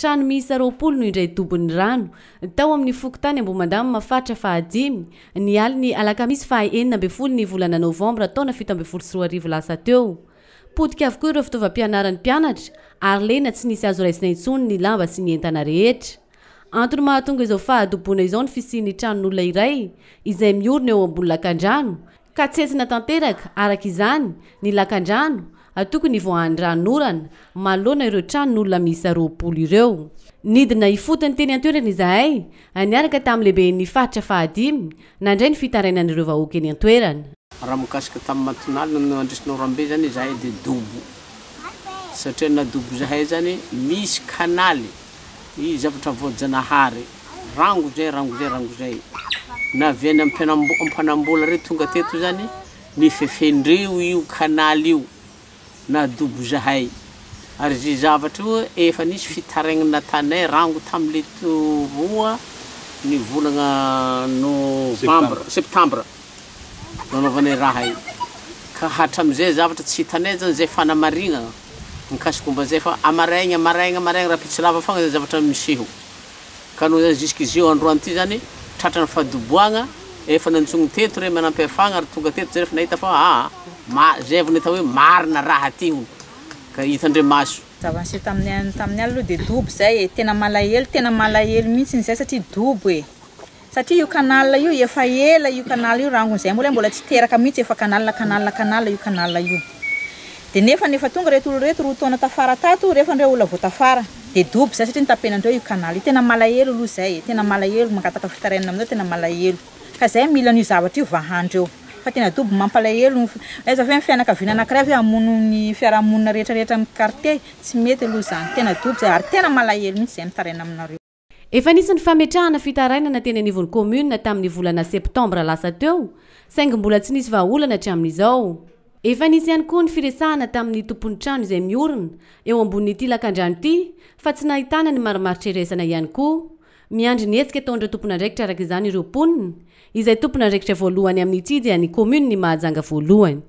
Trano miisa 20 no indray dobon'ny rano tao amin'ny fokontany Ambohimandamina faritra fahadimy ny alin'ny alakamisy faha 16 ny volana novambra taona 2017 lasa teo. Potika avokoa ireo fitaovam-pianaran'ny mpianatra ary lena tsy nisy azo raisina intsony ny lamba sy ny entana rehetra. Antony mahatonga izao fahadoboana izao ny fisian'ny tranon'olona iray izay miorina eo ambony lakandrano ka tsentsina tanteraka, araka izany, ny lakandrano, tokony hivoahan'ny ranonorana, manoloana ireo tranon'olona miisa 20 ireo. Nidina ifotony teny an-toerana izahay, niaraka tamin'ny lehiben'ny faritra fahadimy, nandray ny fitarainan'ireo vahoaka eny an-toerana. Raha mikasika tamin'ny matinalina no nandresina orambe zany izahay dia dobo satria na dobo zahay zany misy kanaly i zavatra voajanahary rango zay rango zay rango zay na avy any Ampanambola reo tonga teto zany nifefendreo io kanaly io na dobo zahay ary ze zavatra io efa nisy fitaraigna natanay rango tamle roa ny volagna novambra septambra nanaovanay raha io ka hatramizay zavatra tsy hitanay zany zay fanamarignana mikasika momba zay fa amaraigna amaraigna amaraigna rahampitso lava fogna zay zavatra miseho ka noho zany jusque zio androany ty zany tratran'ny fadoboagna efa nantsogny teto re manampefagna ary tonga teto zay efa nahita fa aa ma zay vao nahita hoe marina raha ty hono ka hitandre maso. Zava-niseho tamin'ny tamin'ny alina aloha dia dobo zay e, tena malahelo, tena malahelo mihitsy zay satria dobo e, satria io canal io efa ela io canal io rangony zay mbola mbola tsy teraka mihitsy efa canal canal canal io canal io, de nefa efa tonga reto olo reto 2 taona tafara tato rehefa ndreo olona vao tafara de dobo zay satria nitapenandreo io canal io, tena malahelo aloha zay e, tena malahelo mangataka fitarainana aminao tena malahelo ka zay mila an'io zavatra io vahandreo fa tena dobo mampalahelo, aiza ve ny fianakaviana anankiray ve hamono ny fiarahamonina rehetrarehetra amin'ny quartier, tsy mety aloha zany, tena dobo zay ary tena malahelo mihitsy zay mitaraina aminareo. Efa nisy ny fametrahana fitarainana teny anivon'ny commune tamin'ny volana septambra lasa teo, saingy mbola tsy nisy vahaolana hatramin'izao. Efa nisy ihany koa ny firesahana tamin'ny tompon'ny trano izay miorina eo ambonin'ity lakandrano ity fa tsy nahitana ny marimaritra iraisana ihany koa. Miandry ny hetsika ataon'ireo tompon'andraikitra araka izany ireo mponina, izay tompon'andraikitra voalohany amin'ity dia ny commune Mahajanga voalohany.